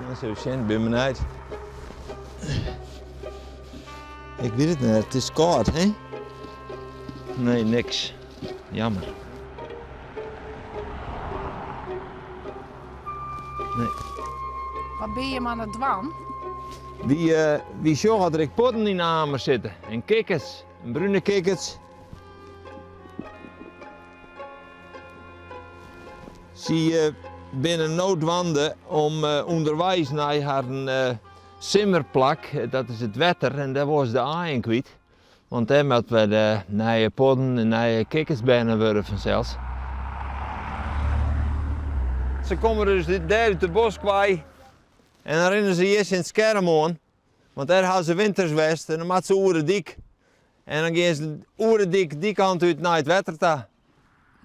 Dan sille we sjen, bin benijd. Ik wit it net, it is kâld, hè? Nee, niks. Jammer. Nee. Wat binne jim oan it dwaan? Wy, uh, wy sjogge dat der ek podden yn de amer sitte. En kikkerts, en brune kikkerts. Sy uh, binne no dwaande om uh, ûnderweis nei harren uh, simmerplak, dat is it wetter, en dêr wolle se de aaien kwyt. Want dêr moat wer de nije podden en nije kikkerts berne wurde fansels. Se komme dus dêr út de bosk wei en dan rinne se hjir tsjin it skerm oan, want dêr hawwe se winters west en dan moatte se oer de dyk. En dan gean se oer de dyk dy kant út nei it wetter ta.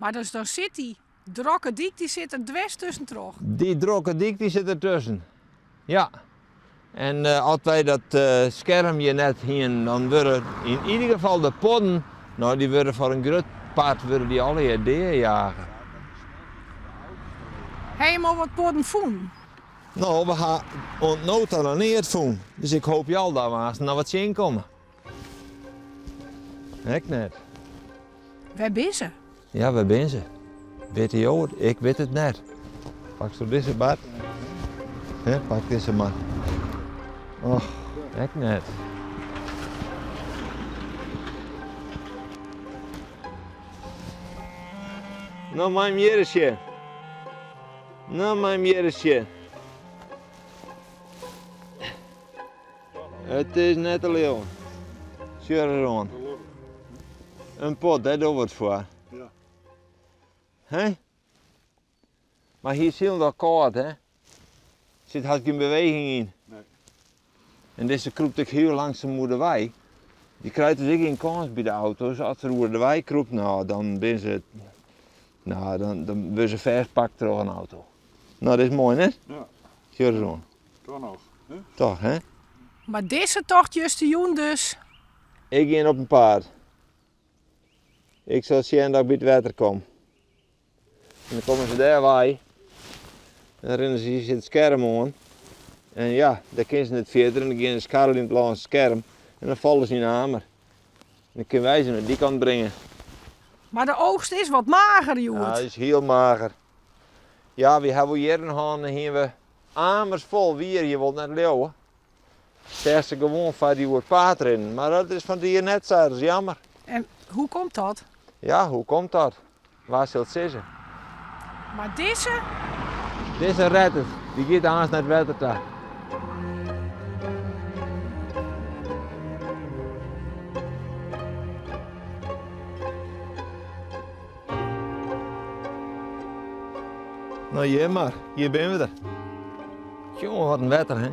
Mar dus dan sit dy drokke dyk dy sit der dwers tuskentroch? Dy drokke dyk dy sit der tusken, ja. En as wy dat skerm hjir net hienen, dan wurde yn ieder gefal de podden, no dy wurde foar in grut part wurde dy allegear deajage. Ha jim al wat podden fûn? No, we ha oant no ta noch neat fûn, dus ik hoopje al dat we aanst noch wat tsjinkomme. Ek net. Wêr binne se? Ja, wêr binne se? Witte jo it? Ik wit it net. Paksto dizze, Bart? Hè, pak dizze mar. Och, ek net. No mei him hjir ris sjen. No mei him hjir ris sjen. It is net te leauwen. Sjoch ris oan. In pod, dêr dogge we it foar. Ja. Hè? Mar hy is hielendal kâld, hè? Sit hast gjin beweging yn. Nee. En dizze krûpt ek hiel langsum oer de wei. Dy krijt dus ek gjin kâns by de auto's. As se oer de wei krûpt, no, dan binne se, no, dan, dan wurde se fêstpakt troch in auto. No, dit is moai, net? Ja. Sjoch ris oan. Toch noch, hè? Toch, hè? Mar dizze tocht justerjûn dus? Ik gean op 'en paad. Ik sil sjen dat ik by it wetter kom. En dan komme se dêr wei. En dan rinne se hjir tsjin it skerm oan. En ja, dêr kinne se net fierder en dan geane se skarreljend lâns it skerm. En dan falle se yn 'e amer. En dan kinne wy se nei dy kant bringe. Mar de oogst is wat mager hjoed. Ja, is hiel mager. Ja, wy hawwe wol jierren hân, dan hiene we amers fol wier, je wollt net leauwe. Seachst se gewoan foar dy oer it paad rinnen, mar dat is fan it jier net sa, dat is jammer. En hoe komt dat? Ja, hoe komt dat? Wa sil it sizze? Mar dizze? Dizze rêdt it, dy giet aanst nei it wetter ta. No hjir mar, hjir binne we der. Jonge, wat in wetter, hè?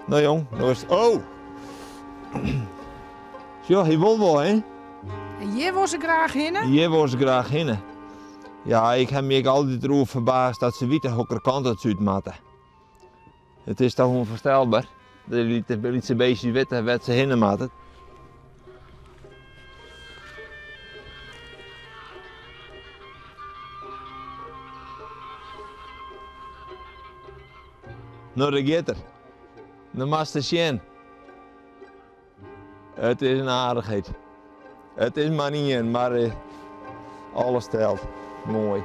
No jong, no is Oh! Sjoch, hy wol wol, hè? En hjir wol se graach hinne? Hjir wol se graach hinne. Ja, ik ha my ek altyd deroer ferbaasd dat se witte hokker kant dat se út moatte. It is toch ûnfoarstelber dat dy lytse beestjes witte wêr't se hinne moatte. No, dêr giet er. No moatst ris sjen. It is in aardichheid. It is mar ien, mar eh, alles telt. Moai.